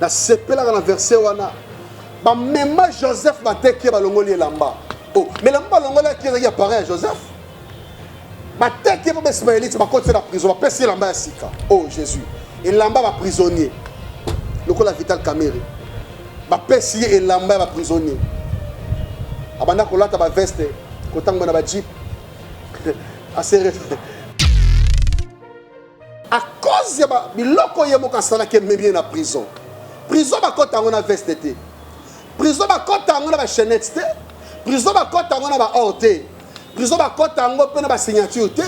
Nasepelaka na verset wana. Bamema Joseph bateki ye balongoli elamba. Oh, mais elamba balongolaki ezalaki ya parent ya Joseph. Bateki ye mpo baismaélite bakotisi na prison, bapesi elamba ya sika. Oh Jésus, elamba ba prisonnier lokola Vital Kamerhe. Bapesi ye elamba ya ba prisonnier. Abanda kolata ba veste, kotangwa na ba jeep. Asere À cause ya ba biloko ye moko asalaki ememi ye na prison. Prison bakota yango na veste te. Prison bakota yango na ba chaînettes te. Prison bakota yango na ba or te. Prison bakota yango mpe na ba signature te.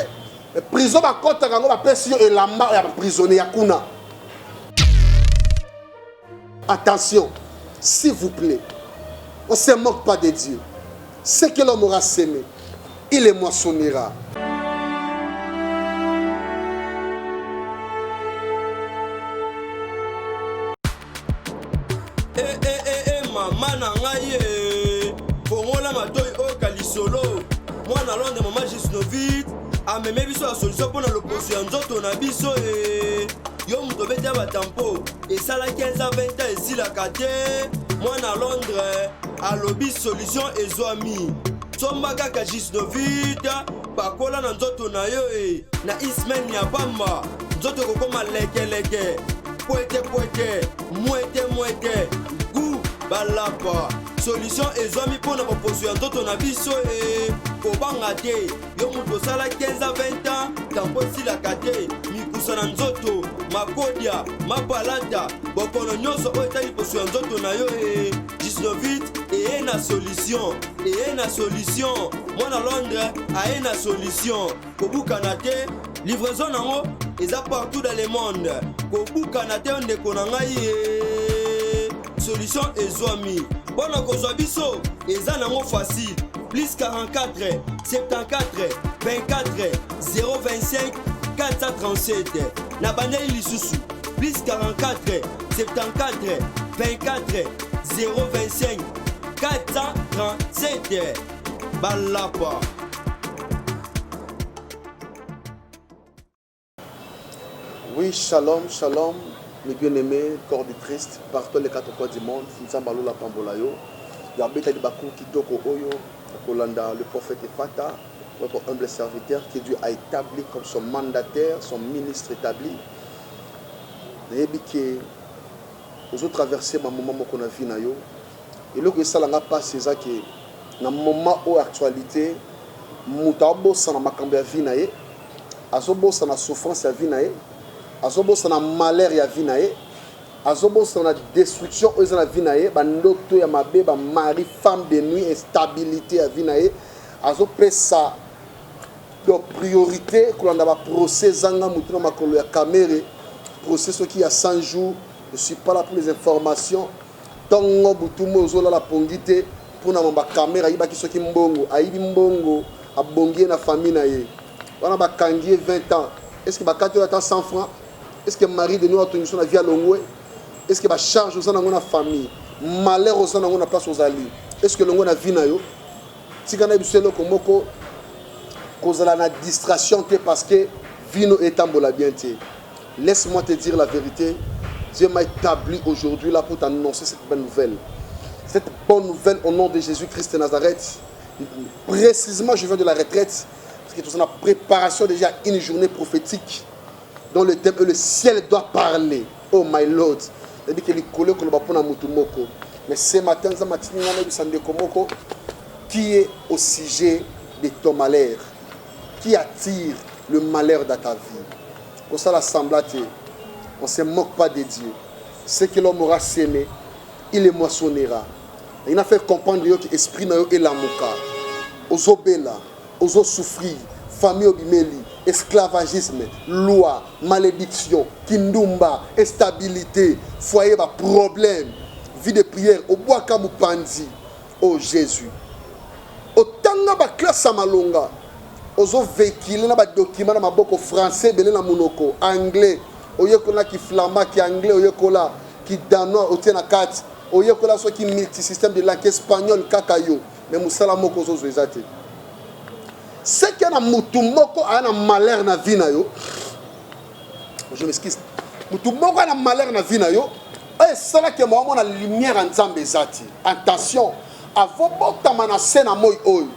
Prison bakotaka yango bapesi yo elamba ya ba prisonnier ya kuna. Attention, s'il vous plaît, on se moque pas de Dieu. Ce que l'homme aura semé, il le moissonnera. Eh, eh, eh, eh, mama na ngai eh. Fongola matoi oyoka lisolo. Mwana Londres, mama Gisnovit ameme biso ya solution mpo na loposo ya nzoto na biso eh. Yo moto obeti ya batampo esala 15 ans 20 ans esilaka te. Mwana Londres alobi solution ezwami. Somba kaka Gisnovit, pakola na nzoto na yo e na ismaine ya pamba, nzoto ekokoma lekeleke, pwete pwete, mwete mwete, gu balapa. Solution ezwami mpo na boposo ya nzoto na biso e kobanga te. Yo moto osala 15 ans 20 ans tampo esilaka te, mikusa na nzoto, makodia, mapalata, bokono nyonso oyo etali poso ya nzoto na yo e Gisnovit eye na solution, eye na solution. Mwana Londres aye na solution. Kobukana te, livraison nango eza partout dans le monde. Kobukana te ndeko na ngai ye. Solution ezwami. Mpo na kozwa biso eza nango facile. Plus 44 74 24 025 437. Na bandeli lisusu plus 44 74 24 025 437. Balapa. Oui, shalom, shalom, mes bien-aimés, corps du Christ, partout les quatre coins du monde, Nzambe alola pambola yo. Ya beta libaku kitoko oyo, kolanda le prophète Efata, votre humble serviteur que Dieu a établi comme son mandataire, son ministre établi. Nayebi ke ozo traverser ba moment moko na vie na yo. Eloko esala nga pasi eza ke na moment oyo actualite moto abosana makambo ya vie na ye, azobosana souffrance ya vie na ye, azobosana malheur ya vie na ye, azobosana destruction oyo eza na vie na ye, ba ndoto ya mabe, ba mari, femme de nuit, instabilité ya vie na ye, azopesa donc priorité kolanda ba procès ezanga motu na makolo ya Kamerhe, procès soki ya 100 jours, je suis pas là pour les informations. Tongo butu moi ozo lala pongi te pona mamba kamere ayibaki soki mbongo ayibi mbongo abongi ye na famille na ye wana ba kangi ye 20 ans est ce que bakati yo ata 100 francs est ce que marie de nuit atongiso na vie alongwe est ce que ba charge oza nango na famille malheur oza nango na place ozali est ce que elongwe na vie na yo tika na biso eloko moko kozala na distraction te parce que vino etambola bien te Laisse-moi te dire la vérité. Dieu m'a établi aujourd'hui là pour t'annoncer cette bonne nouvelle. Cette bonne nouvelle au nom de Jésus-Christ de Nazareth. Précisément, je viens de la retraite. Parce que tout en préparation déjà une journée prophétique dont le thème est le ciel doit parler. Oh my Lord. Mais ce matin, qui est au sujet de ton malheur, qui attire le malheur dans ta vie. Kosala semblant te. On se moque pas de Dieu. Ce que l'homme aura semé, il le moissonnera. Il a fait comprendre yo que esprit na yo elamuka. Ozobela, ozo souffrir, famille obimeli, esclavagisme, loi, malédiction, kindumba, instabilité, foyer ba problème, vie de prière, obwaka mupanzi. Oh Jésus. Otanga ba classe ya malonga. Ozo vehiculer na ba documents na maboko français ebele na munoko, anglais, oyekola ki flamand, ki anglais oyekola, ki danois otie na kati, oyekola soki multi système de langue, espagnol kaka yo, mais musala moko ozozwa eza te. Ce que na mutu moko aya na malheur na vie na yo, je m'excuse, mutu moko aya na malheur na vie na yo, Oyo esalaki mawa mona lumière ya Nzambe eza te. Attention, avant botama na se na moi oyo,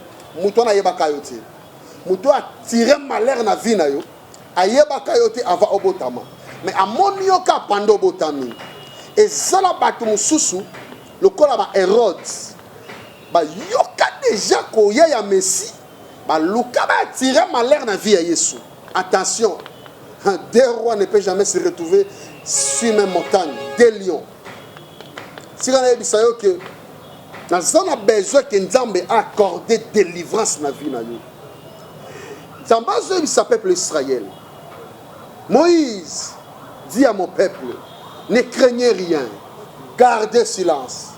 moto wana ayebaka yo te. Moto oyo atire malheur na vie na yo, ayebaka yo te avant obotama. Mais amoni yo kaka pendant obotami. Ezala bato mosusu lokola ba Herode, bayoka deja koya ya Messie, baluka ba attirer malheur na vie ya Yesu. Attention, deux rois ne peut jamais se retrouver sur même montagne, deux lions. Tika nayebisa yo ke naza na besoin ke Nzambe accorde délivrance na vie na yo. Nzambe azoyebisa peuple Israël, Moïse dit à mon peuple, ne craignez rien, gardez silence.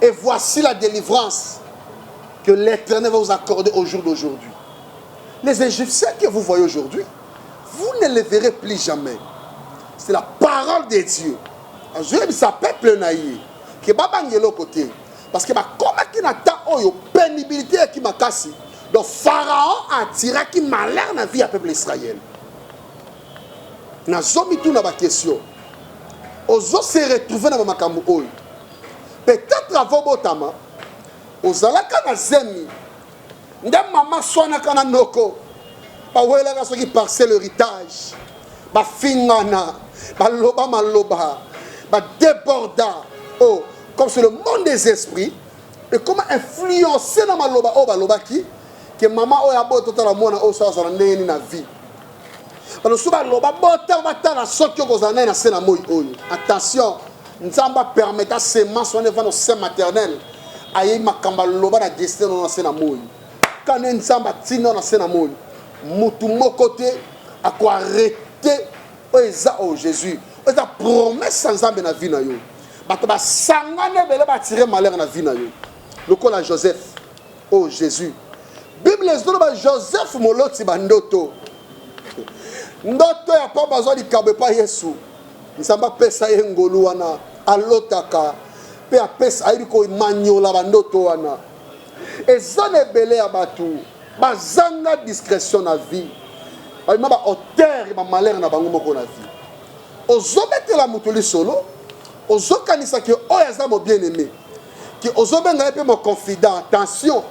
Et voici la délivrance que l'Éternel va vous accorder au jour d'aujourd'hui. Les Égyptiens que vous voyez aujourd'hui, vous ne les verrez plus jamais. C'est la parole de Dieu. Azoyebisa peuple na ye ke babanga eloko te parce que bakomaki na temps oyo pénibilité eyaki makasi. Donc Pharaon atiraki malheur na vie ya peuple Israël. Nazomituna ba question, ozo se retrouver na ba makambo oyo peut-être avant botama ozalaka na zemi nde mama swanaka na noko, bawelaka soki parcelle héritage, bafingana, baloba maloba, badéborda. Oh, comme c'est le monde des esprits ekoma influencer na maloba oyo balobaki ke mama oyo abota, otala mwana oyo so azala ndenge nini na vie. Balosu baloba bota, batala soki okozala naye na se na moi oyo. Attention, Nzambe apermettre semence wana evanda au sein maternel, ayebi makambo aloba na destin na se na moi. Kane Nzambe atinda na se na moi, mutu moko te akoarrêter oyo eza oyo Jésus, oyo eza promesse ya Nzambe na vie na yo. Bato basangani ebele batire malheur na vie na yo lokola Joseph. Oyo Jésus, Bible ezoloba Joseph moloti bandoto, ndoto ya pamba, azwa likabo epai Yesu. Nzambe apesa ye ngolu wana, alotaka mpe apesa, ayebi komanyola bandoto wana. Eza na ebele ya bato bazanga discrétion na vie, babima bahauteur ya bamalheur na bango moko na vie. Ozobetela moto lisolo, ozokanisa ke oyo aza mo bien aimé, ke ozobenga ye mpe mo confident. Attention,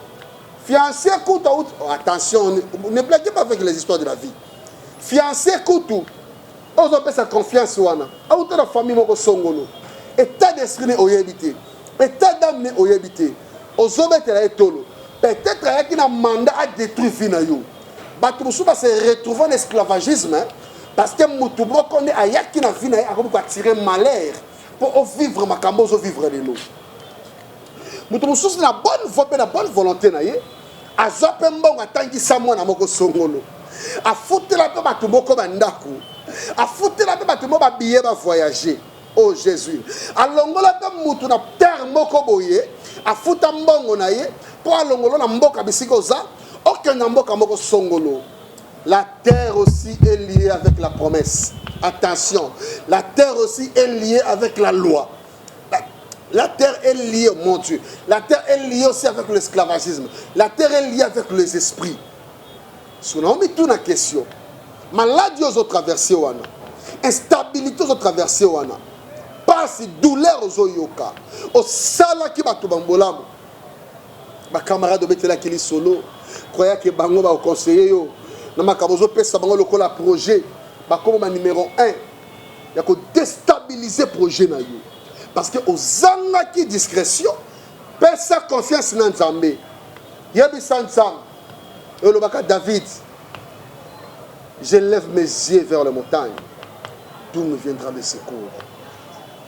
fiancé kutu, oh, attention, ne blaguez pas avec les histoires de la vie. Fiancé kutu ozopesa confiance wana, auta na famille moko songolo, état d'esprit ne oyebi te, état d'âme ne oyebi te. Ozobetela ye tolo, peut-être ayaki na mandat adétruire vie na yo. Bato mosusu base retrouve en esclavagisme parce que motu moko nde ayaki na vie na ye, akomi koattirer malheur mpo ovivre makambo ozovivre lelo. Moto mosusu na bonne foi mpe na bonne volonté na ye, azwa mpe mbongo, atangisa mwana moko songolo, afutela mpe bato moko bandako, afutela mpe bato moko babillet bavoyage. Oh Jésus, alongola mpe mutu na terre moko boye, afuta mbongo na ye mpo alongolo na mboka bisika oza, okende na mboka moko songolo. La terre aussi est liée avec la promesse. Attention, la terre aussi est liée avec la loi. La terre est liée, mon Dieu, la terre est liée aussi avec l'esclavagisme. La terre est liée avec les esprits. So naomi tuna question, maladie ozotraverse wana, instabilité ozotraverse wana, pasi, douleur ozoyoka, osalaki bato bambolamu, bacamarade obetelaki lisolo, croyake bango bakoconseiller yo na makambo ozopesa bango lokola projet, bakoma ba numéro 1 ya kodéstabiliser projet na yo parce que ozangaki discrétion. Pesa confiance na Nzambe, yebisa Nzambe. Olobaka David: "Je lève mes yeux vers les montagnes, d'où me viendra le secours?"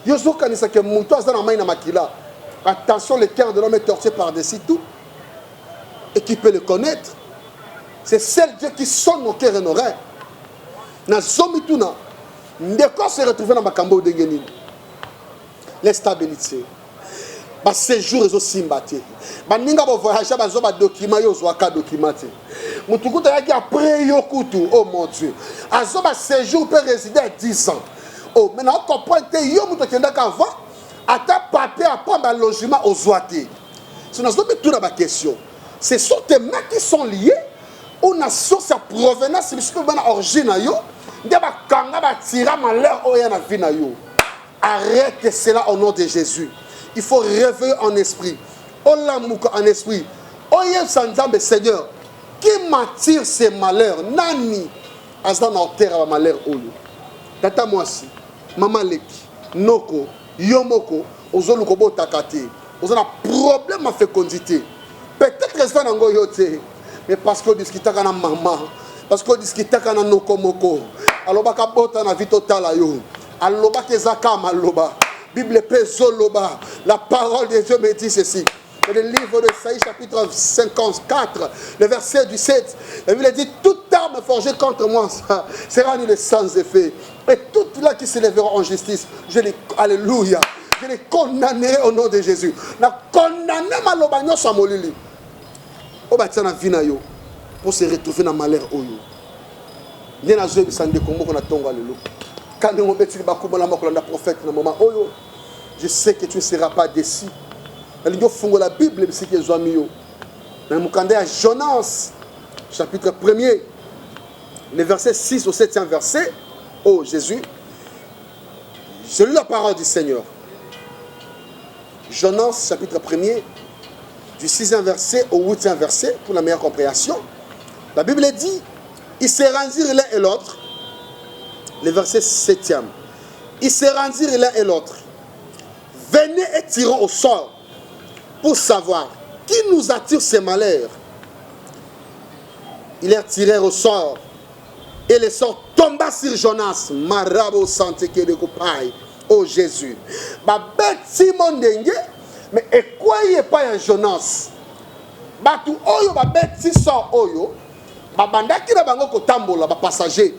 Yo ozokanisaka moto aza na mai na makila. Attention, le cœur de l'homme est tortué par-dessus tout, et qui peut le connaître? C'est seul Dieu qui sonde nos cœurs et nos reins. Nazomituna, ndeko se retrouve na makambo oyo ndenge nini? L'instabilité, baséjour ezosimba te, baninga bavoyage bazwa badocument, yo ozwaka document te. Motu kutu ayaki après yo kutu, oh mon Dieu, azwa baséjour mpe résident ya 10 ans. Oh, mais naocomprendre te, yo moto akendaka avant, ata papier apamba logement ozwa te. So nazomituna baquestion: ce sont tes mains qui sont liées ou na source ya provenance biso mpe bana origine na yo nde bakanga batira malheur oyo ya na vie na yo? Arrête cela au nom de Jésus. Il faut réveiller en esprit. Olamuka en esprit. Oyebisa Nzambe Seigneur, qui m'attire ces malheurs? Nani aza na hauteur ya ba malheur oyo? Tata mwasi, mama leki, noko, yo moko ozoluka obotaka te. Oza na problème ya fécondité. Peut-être eza nango yo te, mais parce que odiskitaka na mama, parce que odiskitaka na noko moko, alobaka bota na vie totala yo. Alobaka eza kaka maloba. Bible mpe ezoloba, la parole de Dieu me dit ceci. Dans le livre de Isaïe chapitre 54, le verset du 7, la Bible dit, toute arme forgée contre moi sera annulée sans effet. Et toutes là qui s'élèveront en justice, je les, alléluia, je les condamnerai au nom de Jésus. Na condamné maloba nyonso ya molili. Oyo batia na vie na yo pour se retrouver na malheur oyo. Nde nazoyebisa ndeko moko na ntongo ya lelo. Quand ndenge obeti libaku malamu kolanda prophète na moment oyo, je sais que tu ne seras pas déçu. Nalingi ofungola Bible bisika ezwami yo. Na mokanda ya Jonas, chapitre 1er, le verset 6 au 7e verset. Oh Jésus, je lis la parole du Seigneur. Jonas, chapitre 1er, du 6e verset au 8e verset, pour la meilleure compréhension. La Bible dit, ils se rendirent l'un et l'autre, le verset 7e. Ils se rendirent l'un et l'autre. Venez et tirons au sort pour savoir qui nous attire ces malheurs. Ils les tirèrent au sort. Et le sort tomba sur Jonas. Marabo sante kedekopai. Oh Jésus. Babeti mondenge, mais ekwei epai ya Jonas. Bato oyo babeti sort oyo, babandaki na bango kotambola, bapassager.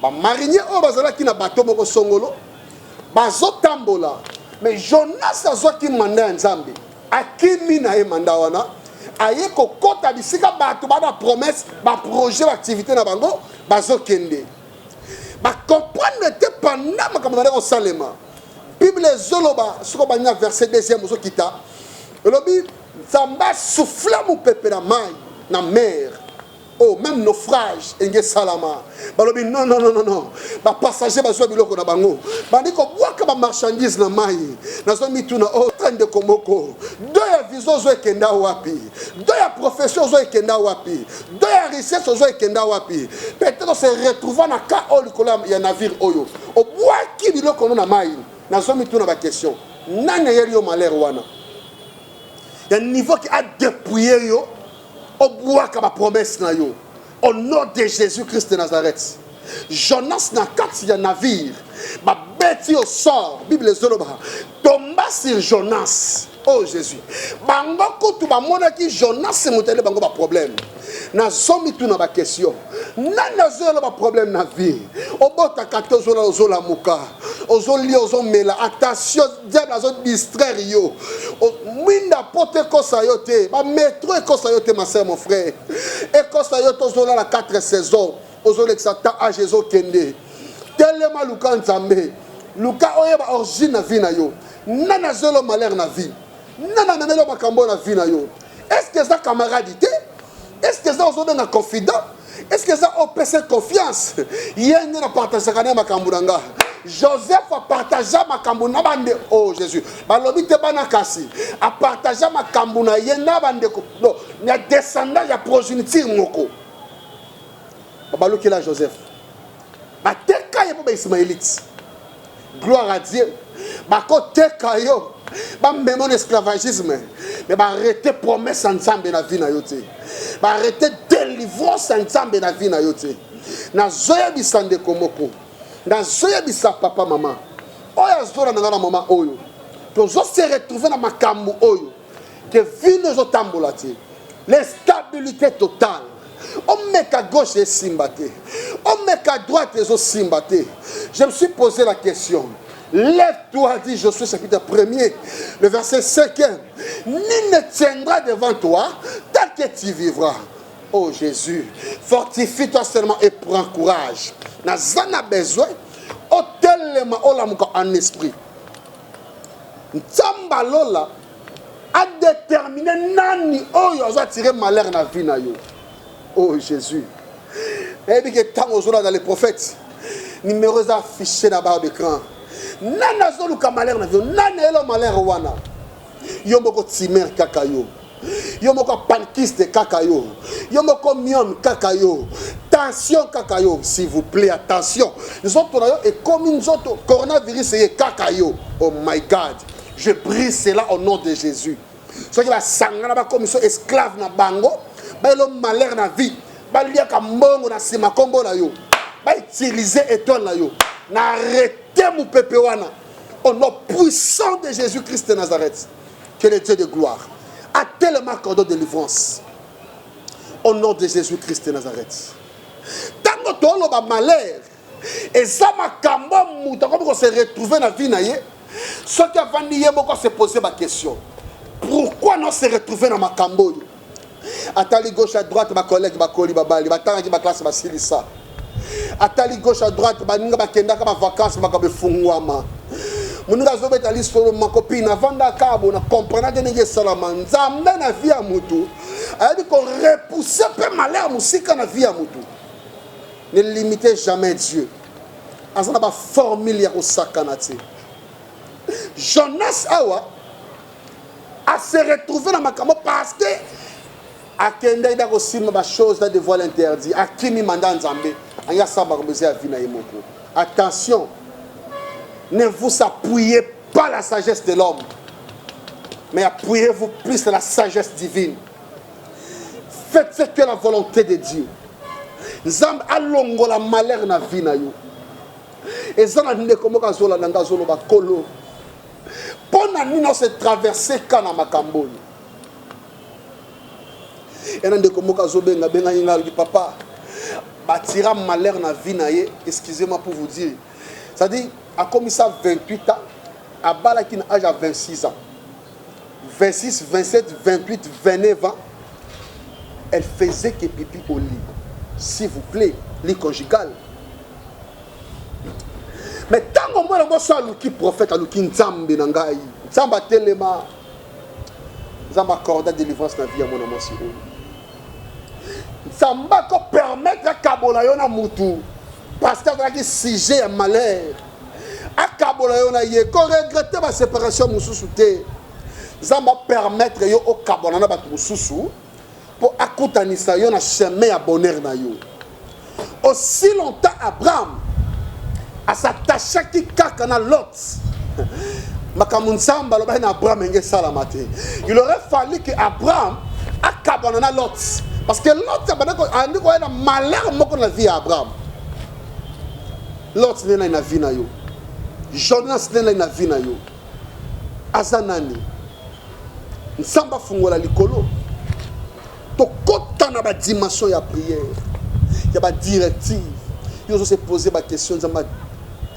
Bamarinier oyo bazalaki na bato moko songolo, bazotambola. Mais Jonas azwaki mandat ya Nzambe. Akimi na ye mandat wana, aye kokota bisika bato ba na promesse, ba projet, ba activité na bango bazokende. Ba comprendre te pendant makambo na kosalema. Bible ezoloba soko bani na verset 2e ozokita. Elobi Nzambe asouffla mopepe na mai na mer. Oh, même naufrage enge salama. Balobi non non non non non. Ba passager bazwa biloko na bango. Bandi kobwaka ba marchandise na mai. Nazo mituna oh ndeko moko. Do ya visa ozo ekenda wapi? Do ya profession ozo ekenda wapi? Do ya richesse ozo ekenda wapi? Peut-être on se retrouva na cas oyo likolo ya navire oyo. Obwaki biloko no na mai. Nazo mituna ba question. Nani ayeli yo malheur wana? Ya niveau qui a dépouillé yo, obwaka ba promesse na yo. Au nom de Jésus-Christ de Nazareth. Jonas na kati ya navire, babeti au sort, Bible ezoloba, tomba sur Jonas. Oh Jésus. Bango kutu bamonaki Jonas moto ayeli bango ba problème. Nazomituna ba question. Nani azoyela ba problème na vie? Obotaka te ozola ozolamuka. Ozolia ozomela. Attention, diable azo distraire yo. Mwinda poto ekosa yo te. Ba metro ekosa yo te ma sœur mon frère. Ekosa yo te ozolala 4 saisons. Ozolekisa ta âge ezokende. Telema luka Nzambe. Luka oyeba origine na vie na yo. Nani azoyela malheur na vie? Nani amemeli yo makambo na vie na yo? Est-ce que eza camarade te? Est-ce que eza ozobenga confident? Est-ce que eza opesa confiance? Ye nde na partageaka na makambo na nga. Joseph apartagea makambo na bande. Oh Jésus. Balobi te bana kasi. Apartagea makambo na ye na bandeko. Non, ya descendant ya progéniture moko. Babalukela Joseph. Bateka ye mpo ba Ismaélites. Gloire à Dieu. Bakoteka yo. Bamema na esclavagisme. Mais ba arrêter promesse ya Nzambe na vie na yo te. Ba arrêter délivrance ya Nzambe na vie na yo te. Nazoyebisa ndeko moko. Nazoyebisa papa mama. Oyo azolanda nga na mama oyo. Tozo se retrouver na makambo oyo. Que vie no ezotambola te. L'instabilité totale. Omeka gauche esimba te. Omeka droite ezosimba te. Je me suis posé la question. Lève-toi, dit Josué chapitre 1er, le verset 5e. Nul ne tiendra devant toi tant que tu vivras. Oh Jésus, fortifie-toi seulement et prends courage. Naza na besoin, otelema olamuka en esprit. Nzambe alola a déterminer nani oyo azo attirer malheur na vie na yo. Oh Jésus. Nayebi ke ntango ozolanda les prophètes, numéro eza affiché na barre d'écran. Nani azoluka malheur na vie? Nani ayelo malheur wana? Yo moko timer kaka yo. Yo moko pankiste kaka yo. Yo moko myome kaka yo. Tension kaka yo. S'il vous plaît, attention. Nzoto na yo ekomi nzoto coronavirus eye kaka yo. Oh my God. Je brise cela au nom de Jésus. Soki basangana bakomi so esclave na bango, bayelo malheur na vie, baliaka mbongo na nsima kombo na yo, ba utiliser étoile na yo. Na arrêter mupepe wana au nom puissant de Jésus-Christ de Nazareth. Que le Dieu de gloire a tellement accordé délivrance au nom de Jésus-Christ de Nazareth. Tango toloba malheur eza makambo moto akomi ko se retrouver na vie na ye soki avandi ye moko se poser ba question pourquoi non se retrouver na makambo oyo atali gauche à droite ba collègue bakoli babali batangaki ba classe basilisa atali gauche à droite baninga bakendaka ba vacances makambo efungwama moninga azobeta lisolo makopine avandaka bo na comprendre te ndenge esalama nzambe na vie ya motu ayebi korepousser mpe malheur mosika na vie ya motu. Ne limitez jamais Dieu. Aza na ba formule ya kosakana te. Jonas awa a se retrouver na makambo parce que akendaki da kosimba ba choses na devoir interdit, akimi mandat Nzambe, angi asala makambo eza ya vie na ye moko. Attention, ne vous appuyez pas la sagesse de l'homme, mais appuyez-vous plus à la sagesse divine. Faites ce que la volonté de Dieu. Nzambe alongola malheur na vie na yo. Eza na ndeko moko azolanda nga azoloba kolo. Mpo na nini ose traverse ka na makambo oyo? Ena ndeko moko azobenga bengaki nga alobi papa batira malheur na vie na ye, excusez-moi pour vous dire. C'est-à-dire akomisa 28 ans, abalaki na âge ya 26 ans. 26, 27, 28, 29 ans, elle faisait que pipi au lit. S'il vous plaît, lit conjugal. Mais tango mwana mwasi aluki prophète, aluki Nzambe na ngai, Nzambe atelema, Nzambe accorda délivrance na vie ya mwana mwasi oyo. Nzambe ako permettre akabola yo na mutu parce que azalaki sujet ya malheur. Akabola yo na ye, ko regretter ba séparation mosusu te. Nzambe a permettre yo okabwana na bato mosusu mpo akutanisa yo na chemin ya bonheur na yo. Aussi longtemps Abraham asatachaki kaka na Lot, makambo Nzambe alobaki na Abraham enge esalama te. Il aurait fallu que Abraham akabwana na Lot parce que Lot abandi koya na malheur moko na vie ya Abraham. Lot nde nani na vie na yo? Jonas nde nani na vie na yo? Aza nani? Nzambe afungola likolo tokota na ba dimension ya prière ya ba directive yo ozo se poser ba question Nzambe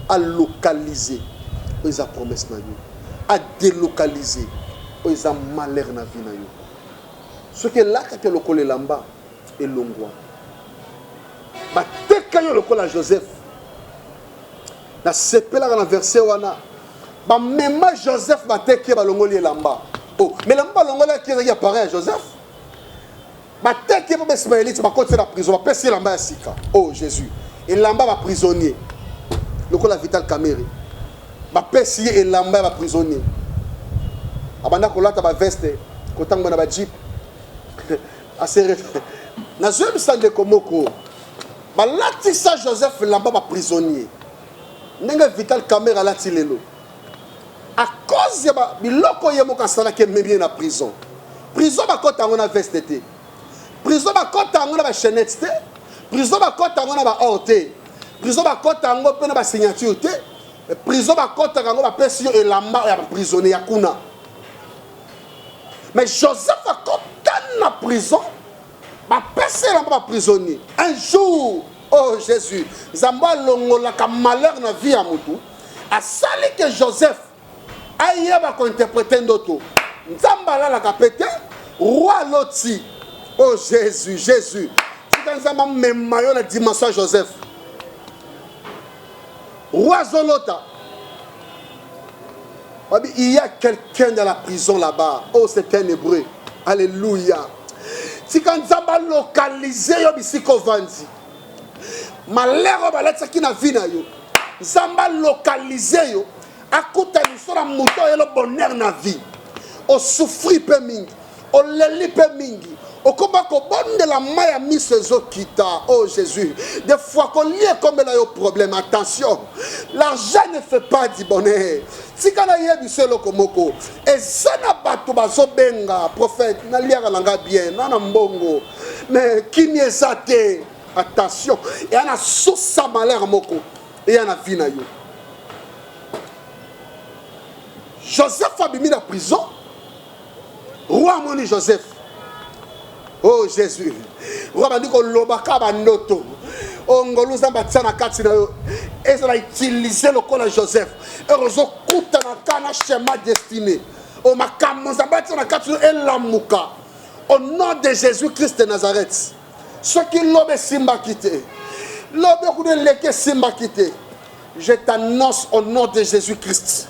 a localiser oyo eza promesse na yo, a delocaliser oyo eza malheur na vie na yo. Soki elakaki lokola elamba elongwa, bateka yo lokola Joseph. Nasepelaka na verset wana, bamema Joseph bateki ye, balongoli elamba. Oh, mais elamba balongolaki ezalaki ya parent ya Joseph. Bateki ye mpo baismaélite bakotisi ye na prison, bapesi ye elamba ya sika. Oh Jésus, elamba ba prisonnier lokola Vital Kamerhe, bapesi ye elamba ya ba prisonnier. Abanda kolata ba veste, kotangwa na ba jeep. Asere nazoyebisa ndeko moko balatisa Joseph elamba ba prisonnier ndenge Vital Kamerhe alati lelo à cause ya biloko ye moko asalaki ememi ye na prison. Prison bakota yango na veste te, prison bakota yango na ba chaînette te, prison bakota yango na ba or te, prison bakota yango mpe na ba signature te. Prison bakotaka yango bapesi yo elamba ya ba prisonnier ya kuna. Mais Joseph akota na prison, bapesi elamba ba prisonnier. Un jour, oh Jésus, Nzambe alongolaka malheur na vie ya mutu, asali ke Joseph ayeba kointerprete ndoto. Nzambe alalaka pe te, roi aloti. Oh Jésus, Jésus, tika Nzambe amema yo na dimension ya Joseph. Roi azolota, babi, il y a quelqu'un dans la prison là-bas. Oh, c'est un hébreu. Alléluia. Tika Nzambe alocaliser yo bisika ovandi. Malheur oyo balatisaki na vie na yo, Nzambe alocaliser yo, Akutanisa na moto ayelo bonheur na vie. Osouffrir mpe mingi, oleli mpe mingi, okoma kobondela mai ya miso ezokita. Oh Jésus, des fois kolia ekomela yo problème. Attention, l'argent ne fait pas du bonheur. Tika nayebisa eloko moko, eza na bato bazobenga prophète, naliaka na nga bien, na na mbongo, mais kimia eza te. Attention, eya na sosa malheur moko eya na vie na yo. Joseph abimi na prison, roi amoni Joseph. Oh Jésus, roi abandi koloba kaka bandoto. Oh ngolu Nzambe atia na kati na yo ezala utilize lokola Joseph. Ero ozokutana kaka na schéma destiné. O makambo Nzambe atia na kati na yo elamuka. Au nom de Jésus Christ de Nazareth. Soki lobi esimbaki te, lobi okuna eleki esimbaki te, je t'annonce au nom de Jésus Christ,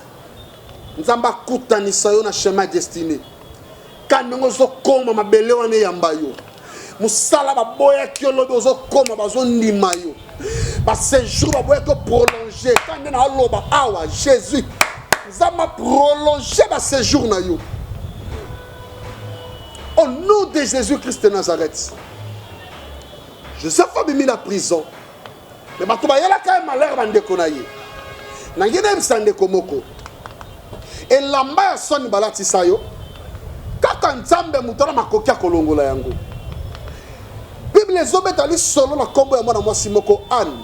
Nzambe akutanisa yo na chemin destiné. Ka ndenge ozokoma mabele wana eyamba yo. Mosala baboyaki yo lobi ozokoma bazondima yo. Basejour baboyaki yo prolonge. Ka nde naoloba awa Jésus, Nzambe aprolonge basejour na yo. Au nom de Jésus-Christ de Nazareth. Joseph abimi na prison. Mais bato bayelaka ye malheur bandeko na ye. Nangi nayebisa ndeko moko. Elamba ya soni balatisa yo. Kaka Nzambe moto na makoki ya kolongola yango. Bible ezobeta lisolo na nkombo ya mwana mwasi moko Anne.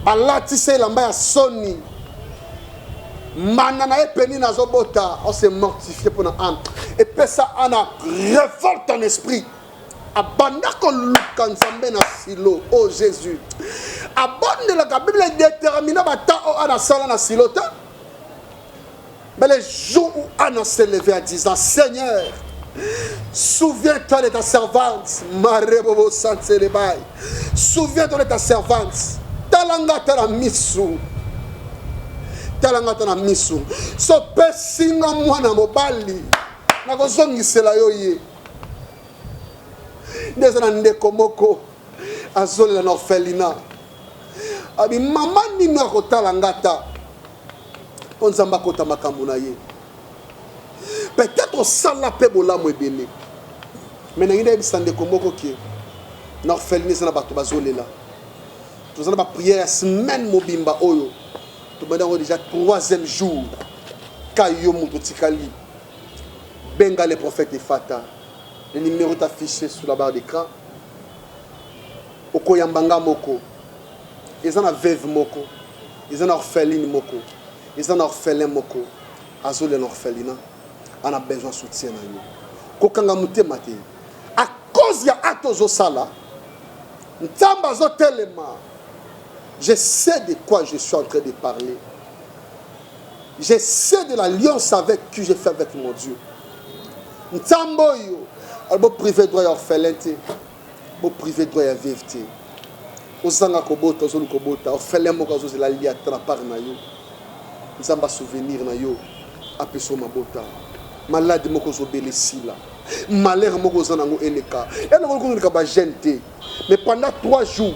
Balatisa elamba ya soni. Mbanda na ye Penina azobota, on se mortifie mpo na Anne. Epesa Anne révolte en esprit. Abanda koluka Nzambe na Silo. Oh Jésus. Abondelaka Bible détermina ba temps oyo Anne asala na Silo te. Mais le jour où Anne s'est levée en disant Seigneur, souviens-toi de ta servante, Marebobo Santelebay. Souviens-toi de ta servante. Talanga tala misu. Talanga tala misu. So pesi nga mwana mobali nakozongisela yo ye. Nde eza na ndeko moko azolela na orphelinat. Abi mama nini akotala nga ta mpo Nzambe akota makambo na ye. Peut-être osala mpe bolamu ebele. Mais nangi nayebisa ndeko moko ke na orphelinat eza na bato bazolela. Toza na ba prière ya semaine mobimba oyo tobandi yango déjà troisième jour. Ka yo moto otikali, benga le prophète Efata. Le numéro est affiché sous la barre d'écran. Okoyamba nga moko. Eza na veuve moko, eza na orpheline moko, eza na orphelin moko azolela na orphelinat, ana besoin soutien na yo. Kokanga motema te. À cause ya acte ozosala, Nzambe azotelema. Je sais de quoi je suis en train de parler. Je sais de l'alliance avec qui j'ai fait avec mon Dieu. Nzambe oyo alobo privé droit ya orphelin te, bo privé droit ya veuve te. Ozanga kobota, ozoluka kobota, orphelin moko azozela lia ata na part na yo. Nzambe a souvenir na yo, apesa yo mabota. Malade moko ozobela esila. Malheur moko oza nango eleka. Ya nango koleka ba jeune te. Mais pendant 3 jours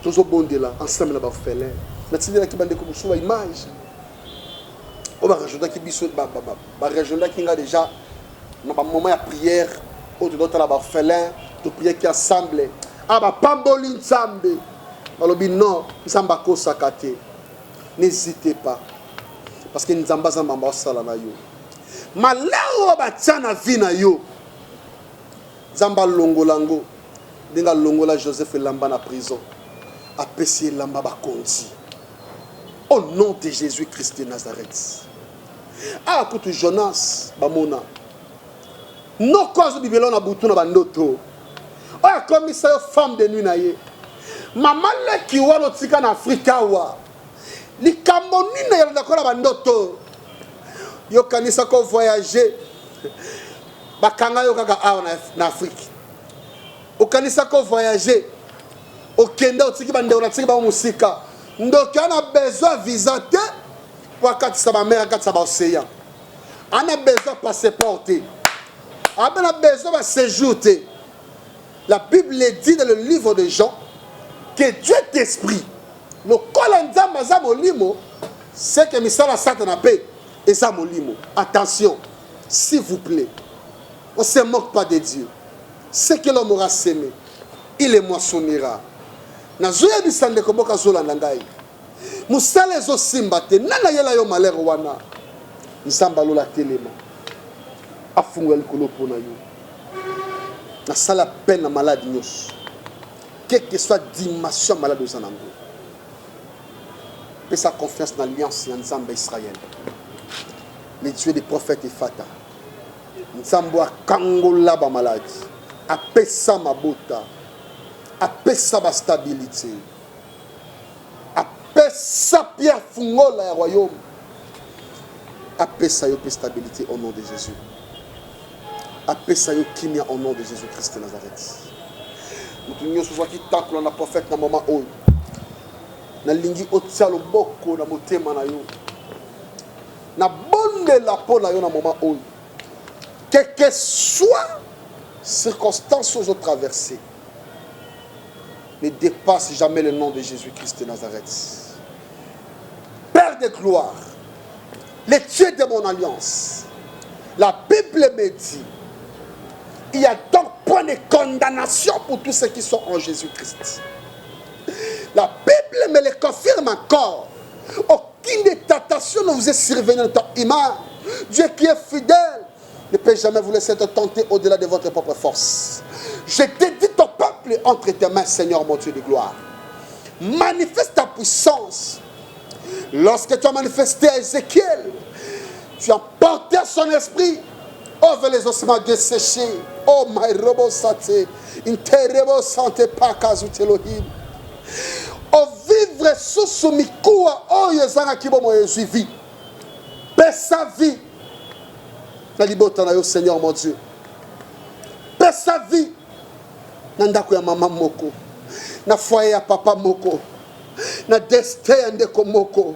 tozobondela ensemble na ba orphelin. Natindelaki bandeko mosusu ba image oyo ba rejoindaki biso, ba rejoindaki nga déjà na ba moment ya prière oyo tozotala ba orphelin, topriaki ensemble. Ah, bapamboli Nzambe. Balobi non, Nzambe akosaka te. N'hésitez pas. Parce que Nzambe aza mamba osala na yo. Malheur oyo batia na vie na yo, Nzambe alongola yango ndenge alongola Joseph elamba na prison, apesi elamba bakonzi. Au nom de Jésus-Christ de Nazareth. Ah, kutu Jonas bamona noko azobimela na butu na bandoto oyo akomisa yo femme de nuit na ye. Mama leki wana otika na Afrika awa, likambo nini eyalanda na bandoto? Yokanisa ko voyager, bakanga yo kaka awa na Afrique. Okanisa ko voyager, okende otiki bandeko na tiki bango mosika. Ndoki ana besoin visa te po akatisa ba mer, akatisa ba océan. Ana besoin passeport te, ana besoin ba séjour te. La Bible dit dans le livre de Jean que Dieu est esprit. Lokola Nzambe aza molimo, C'est que misala satana pe eza molimo. Attention s'il vous plait on se moque pas de Dieu. Ce que l'homme aura seme il le moissonnera. Nazoyebisa ndeko moko azolanda ngai mosala ezosimba te, nani ayela yo malheur wana? Nzambe alola atelema afungola likolo mpo na yo. Nasala peine na malade nyonso, quelle que soit dimension ya malade oza nango. Pesa confiance na alliance ya Nzambe ya Israël. Le Dieu des prophètes Efata. Nzambe akangola ba maladi, apesa mabota, apesa ba stabilité, apesa Pierre fungola ya royaume, apesa yo pe stabilité au nom de Jésus. Apesa yo kimia au nom de Jésus-Christ de Nazareth. Mutu nyonso ozwaki takola na prophète na moment oyo. Nalingi otia loboko na motema na yo. Nabondela mpo na yo na moment oyo. Que que soit circonstance ozo traverser, ne dépasse jamais le nom de Jésus-Christ de Nazareth. Père de gloire, le Dieu de mon alliance, la Bible me dit, il y a donc point de condamnation pour tous ceux qui sont en Jésus-Christ. La Bible me le confirme encore. Aucune tentation ne vous est survenue en temps humain. Dieu qui est fidèle ne peut jamais vous laisser être tenté au-delà de votre propre force. Je dédie ton peuple entre tes mains, Seigneur mon Dieu de gloire. Manifeste ta puissance. Lorsque tu as manifesté à Ézéchiel, tu as porté son esprit over les ossements desséchés. Oh my robo sate, interebo sante pakazutelohim. Ovivre susu mikuwa oyo ezangaki bomoi ezwi vie. Pesa vie na libota na yo Seigneur mon Dieu. Pesa vie na ndako ya mama moko, na foyer ya papa moko, na destin ya ndeko moko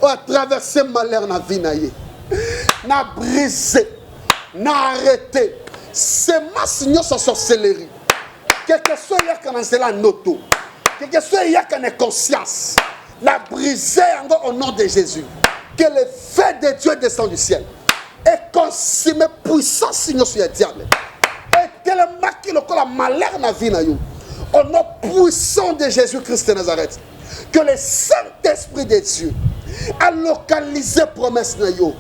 oyo atraverse malheur na vie na ye, na brise, na arrete semence nyonso ya sorcellerie, quelque soit eyaka na nzela ya ndoto, quelque soit eyaka na conscience, na brise yango au nom de Jésus. Que le feu de Dieu descend du ciel et consume puissance nyonso ya diable etelemaki lokola malheur na vie na yo. Au nom puissant de Jésus-Christ de Nazareth, que le Saint-Esprit de Dieu a localisé promesse na yo.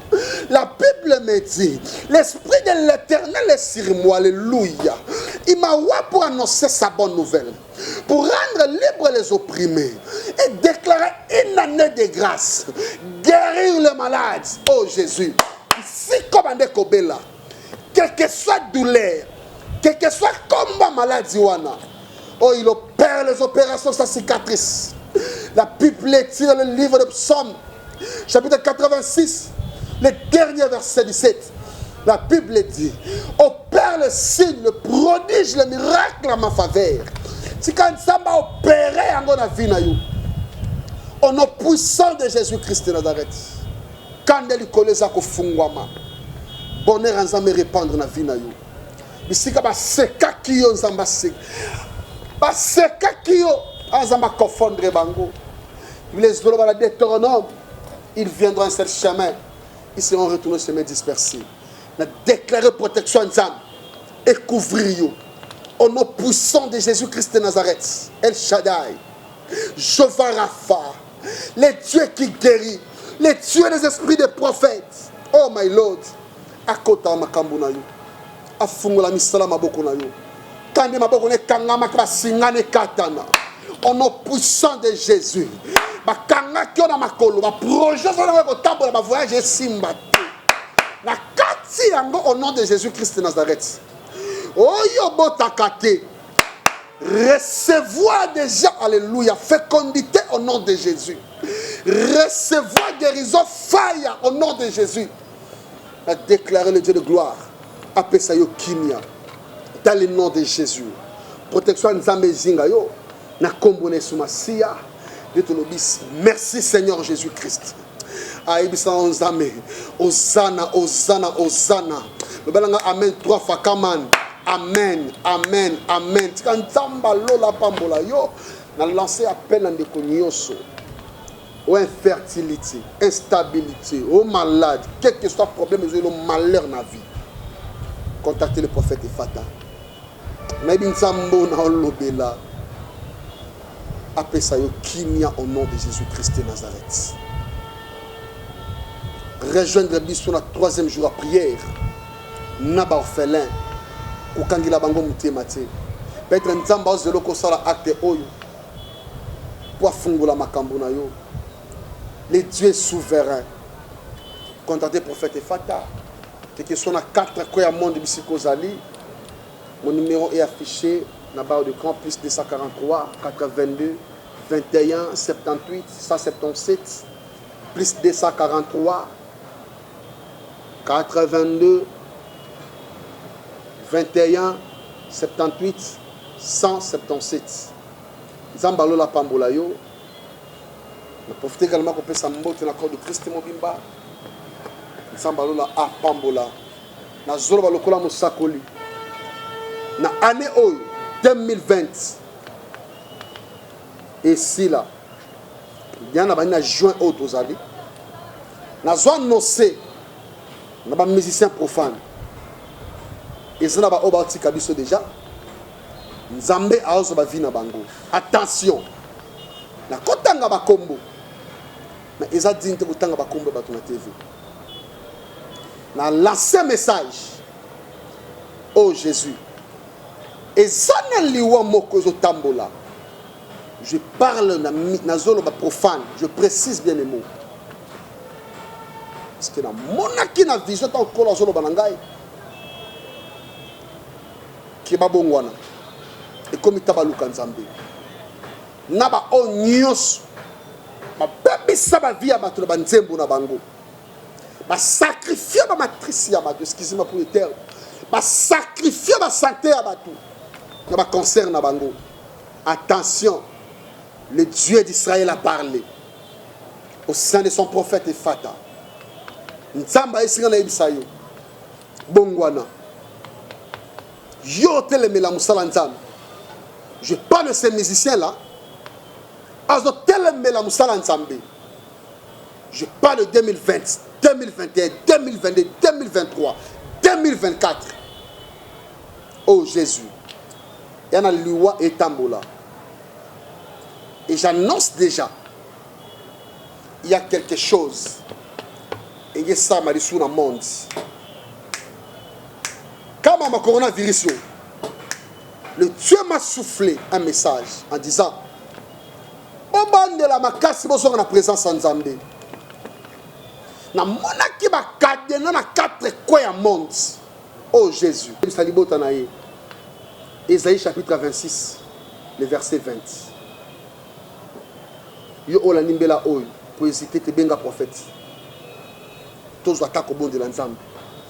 La Bible me dit, l'Esprit de l'Éternel est sur moi, alléluia. Il m'a oint pour annoncer sa bonne nouvelle, pour rendre libre les opprimés et déclarer une année de grâce, guérir les malades. Oh Jésus, si comme kobela, quelle que soit douleur, quelle que soit combat maladie wana, oh il opère les opérations sa cicatrice. La Bible dit dans le livre de Psaume, chapitre 86, le dernier verset 17. La Bible dit, opère le signe, le prodige, le miracle à ma faveur. Tika Nzambe opéré yango na vie na yo. Au nom puissant de Jésus-Christ de Nazareth. Kanda likolo eza kofungwama. Bonheur ya Nzambe répandre na vie na yo. Bisika basekaki yo Nzambe aseka. Basekaki yo, Nzambe akonfondre bango. Les oloba na Deutéronome, ils viendront un seul chemin. Ils seront retournés au chemin dispersé. Na déclarer protection ya Nzambe et couvrir yo. Au nom puissant de Jésus-Christ de Nazareth, El Shaddai, Jehovah Rapha, le Dieu qui guérit, le Dieu des esprits des prophètes. Oh my Lord, akota makambo na yo, afungola misala maboko na yo. Kandi maboko na ekangamaki basinga na ekatana. Au nom puissant de Jésus, bakangaki yo na makolo, ba projet ozali yango kotambola, ba voyage esimba te. Na kati yango au nom de Jésus-Christ de Nazareth. Oyo botaka te, recevoir déjà, alléluia, fécondité au nom de Jésus. Recevoir guérison, fire au nom de Jésus. A déclaré le Dieu de gloire, apesa yo kimia dans le nom de Jésus. Protection ya Nzambe ezinga yo na kombo na Yesu Masiya. Nde tolobi merci Seigneur Jésus-Christ. Ayebisa yo Nzambe, Hosanna, Hosanna, Hosanna. Lobela nga amen trois fois, come on. Amen, amen, amen. Tika Nzambe alola pambola yo. Na lancer appel na ndeko nyonso. O infertilité, instabilité, o malade, quel que soit problème ezoyelo malheur na vie. Contactez le prophète Efata. Nayebi nzambe na olobela apesa yo kimia au nom de Jésus-Christ de Nazareth. Rejoindre biso na troisième jour ya prière na ba orphelin kokangela bango motema te. Peut-être nzambe azela okosala acte oyo mpo afungola makambo na yo. Le Dieu souverain. Contactez prophète Efata. Quelque soit na quatre coins ya monde bisika ozali. Mon numéro est affiché na barre d'écran plus 243 82 21 78 177 plus 243 82 21 78 177. Nzambe alola apambola yo. Na profite également kopesa mbote na corps de Christ mobimba. Nzambe alola apambola. Nazoloba lokola mosakoli na année oyo 2020 esila ya na bandi na juin oyo tozali, nazo annonce na ba musicien profane eza na baoyo baotika biso déjà, Nzambe aozwa ba vie na bango. Attention, nakotanga bakombo mais eza digne te kotanga bakombo ya bato na TV. Na lance message oh Jésus, eza na liwa moko ezotambola. Je parle na nazoloba profane, je précise bien les mots parce que namonaki na vision ntango Nkolo azoloba na ngai ke babongwana, ekomi ta baluka Nzambe na baoyo nyonso babebisa bavie ya bato na banzembo na bango, basacrifie bamatrice ya bato, excusez-moi pour le terme, basacrifie basante ya bato na baconcert na bango. Attention, le Dieu d'Israël a parlé au sein de son prophète Efata. Nzambe ayesinga nayebisa yo, bongwana, yo otelemela mosala Nzambe. Je parle de ces musiciens là, azotelemela mosala Nzambe. Je parle de 2020, 2021, 2022, 2023, 2024. Oh Jésus, ya na liwa etambola. Et j'annonce déjà, il y a quelque chose eyesalama lisusu na monde kama ma coronavirus oyo. Le Dieu m'a soufflé un message en disant: bobandela makasi, bozonga na présence ya Nzambe. Namonaki bacadenas na quatre coins ya monde. Oh Jésus, bisa libota na ye. Esaïe chapitre 26, le verset 20. Yo olandi mbela oyo, kohésite te, benga prophète, tozwa ata kobondela Nzambe,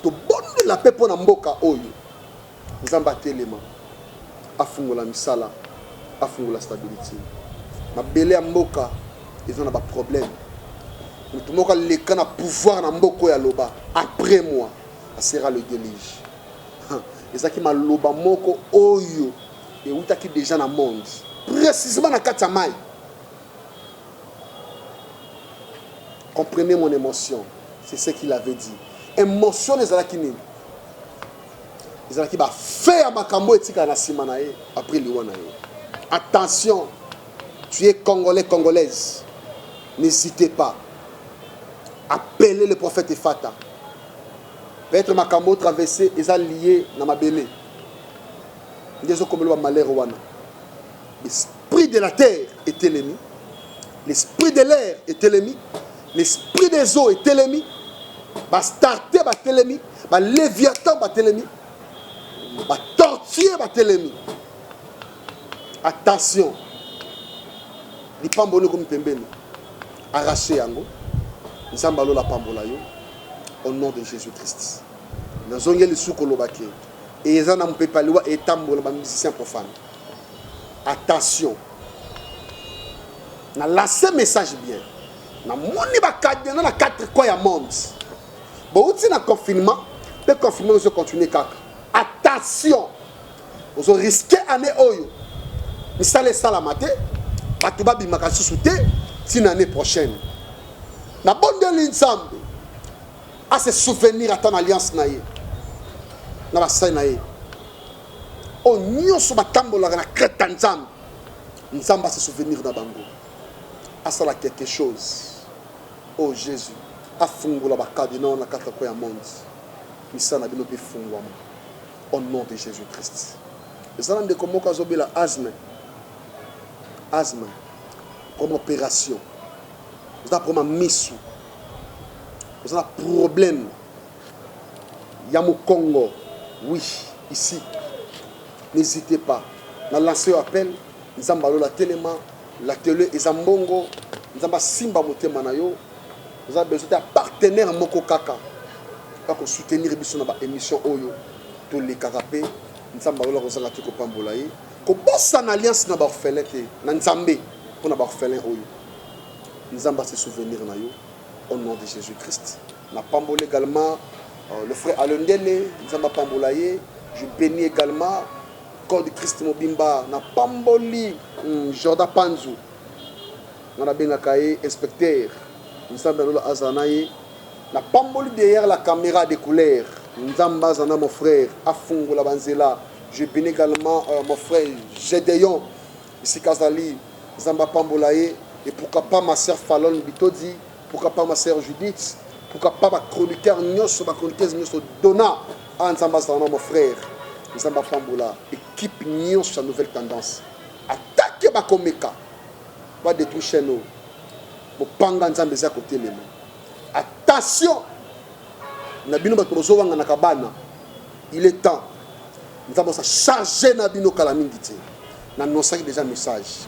tobondela mpe mpo na mboka oyo. Nzambe atelema, afungola misala, afungola stabilité. Mabele ya mboka eza na baproblème. Moto moko aleka na pouvoir na mboka oyo aloba: "Après moi sera le déluge." Ezalaki maloba moko oyo eutaki déjà na monde, précisément na kati ya mai. Comprenez mon émotion, c'est ce qu'il avait dit. Émotion ezalaki nini? Ezalaki bafe ya makambo etikala na nsima na ye après liwa na ye. Attention, tu es Congolais, Congolaise, n'hésitez pas, appelez le prophète Efata. Peut-être makambo traversé eza lié na mabele nde ezokomela bamalheur wana. L'esprit de la terre etelemi, l'esprit de l'air etelemi, l'esprit des eaux etelemi, bastarte batelemi, baléviathan batelemi, batortue batelemi. Attention, lipamboli ekomi pembeni, arrache yango. Nzambe alola pambola yo au nom de Jésus Christ. Nazongi lisusu koloba ke eza na mopepe aliwa etambola. Bamusicien profane, attention, na lance message bien. Namoni bacadenas na quatre coins ya monde. Bouti na confinement mpe confinement ezocontinue kaka. Attention, ozorisque année oyo misala esalama te, bato babimaka lisusu te ntina année prochaine. Nabondeli Nzambe a se souvenir ata na alliance na ye na basali na ye oyo nyonso batambolaka na crete ya Nzambe. Nzambe a se souvenir na bango, asala quelque chose. Oh Jesus, afungola ba cardinaux na kati ya monde, misala na bino mpe efungwama au nom de Jésus Christ. Eza na ndeko moko azobela asthme, asthme comme opération, oza problème ya misu, oza na problème ya mokongo. Oui, ici n'hésitez pas na lancer yo appel. Nzambe alola telema la tele eza mbongo. Nzambe asimba motema na yo. Oza besoin ya partenaire moko kaka ya soutenir biso na ba émission oyo tolekaka mpe Nzambe alola kozanga te kopambola ye. Kobosana alliance na baorphelin te na Nzambe mpona baorphelin oyo. Nzambe ase souvenir na yo au nom de Jésus Christ. Napamboli également le frère Alendele, Nzambe apambola ye. Je bénis également corps du Christ mobimba. Napamboli Jordan Panzu, nga nabengaka ye inspecteur. Nzambe alola azala na ye. Napamboli derrière la caméra de couleur, Nzambe aza na mon frère, afungola banzela. Je bénis également mon frère Gédéon esika azali, Nzambe apambola ye. Et pourquoi pas ma sœur Falon Bitodi, pourquoi pas ma sœur Judith, pourquoi pas bachroniqueur nyonso, bachroniqueuse nyonso. Dona a Nzambe azala na mon frère. Nzambe apambola équipe nyonso ya Nouvelle Tendance. Atake bakomeka badétruire chaîne oyo, mopanga Nzambe eza kotelema. Attention na bino bato bozowanganaka bana, il est temps Nzambe aza charge na bino kala mingi te. Nanosaki déjà message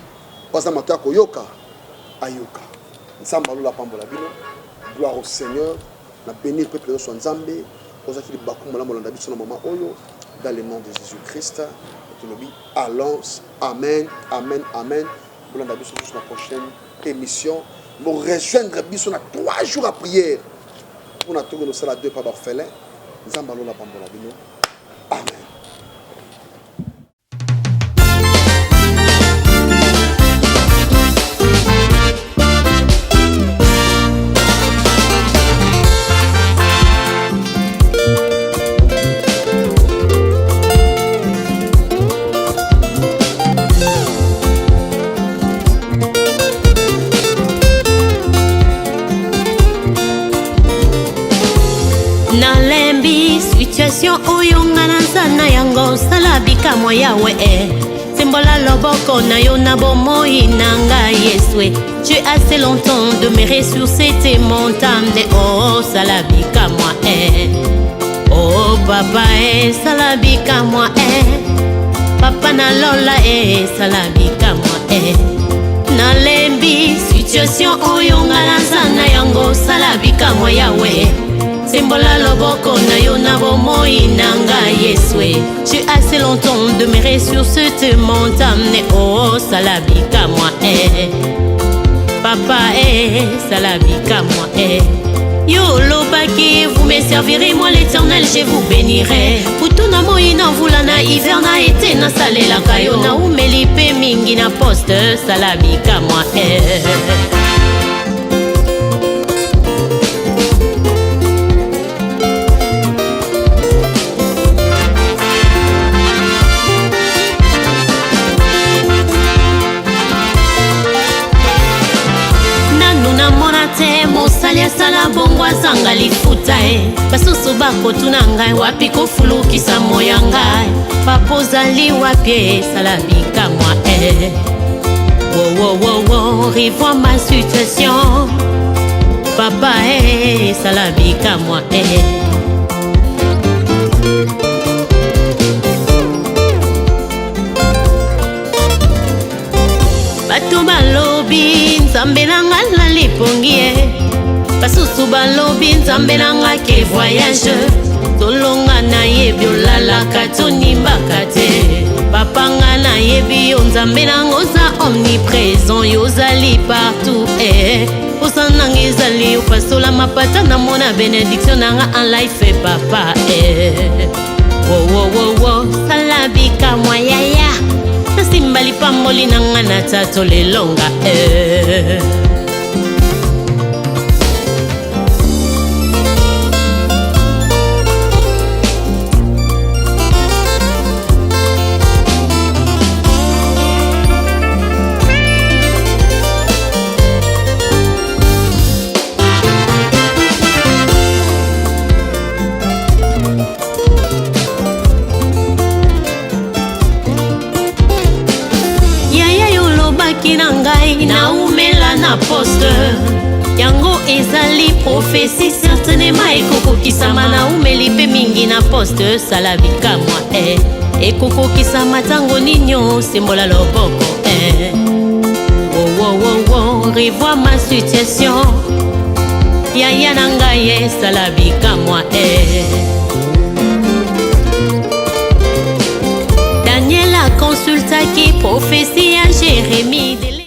po aza mato ya koyoka, ayoka. Nzambe alola apambola bino. Gloire au Seigneur. Na bénir peuple nyonso ya Nzambe ozalaki libaku malamu olanda biso na mama oyo. Dans le nom de Jésus Christ tolobi allons, amen, amen, amen. Bolanda biso lisusu na prochaine émission. Bo rejoindre biso na 3 jours à prière mpona tokende kosala deux pa baorphelin. Nzambe alola pambola bino. Amen. Nalembi situation oyo nga naza na yango. Sala bikamwa, Yawe e, sembola loboko na yo na bomoi na ngai, Yesu. J'ai assez longtemps demeuré sur cette montagne. Oh, sala bikamwa e, oh papa e, sala bikamwa e, papa na lola e, sala bikamwa e. Nalembi situation oyo nga naza na yango. Sala bikamwa, Yawe, sembola loboko na yo na bomoi na ngai, Yesu. J'ai assez longtemps demeuré sur cette montagne. Oh, sala bikamwa e, papa e, sala bikamwa e. Yo olobaki: "Vous me servirez, moi l'Éternel je vous bénirai." Butu na moi, na mvula, na hiver, na été, nasalelaka yo. Naumeli mpe mingi na poste. Sala bikamwa e. Nanu namona te mosali asala bongo azanga lifuta e. Basusu bakotuna ngai wapi kofulukisa moya ngai. Papa, ozali wapi? Esala bikamwa e. Wowowowo, revois ma situation, papa e, esala bikamwa e. Bato balobi Nzambe na nga na lipongi ye. Basusu balobi Nzambe na nga ke voyage. Tolonga nayebi olalaka tonimbaka te. Papa, nga nayebi yo Nzambe nanga oza omniprésent, yo ozali partout eh. Posa nanga ezali opasola mapata, namona bénédiction nanga en life, papa eh. Wowowowo, sala bikamwa yaya, nasimba lipamboli na nga na tato lelonga eh. na poste. Yango ezali prophétie, certainement ekokokisama. Naumeli mpe mingi na poste, sala bikamwa e. Ekokokisama ntango nini? Osembola loboko e. Wowowowo, revois ma situation, yaya na ngai, esala bikamwa e. Daniel akonsultaki prophétie ya Jérémie.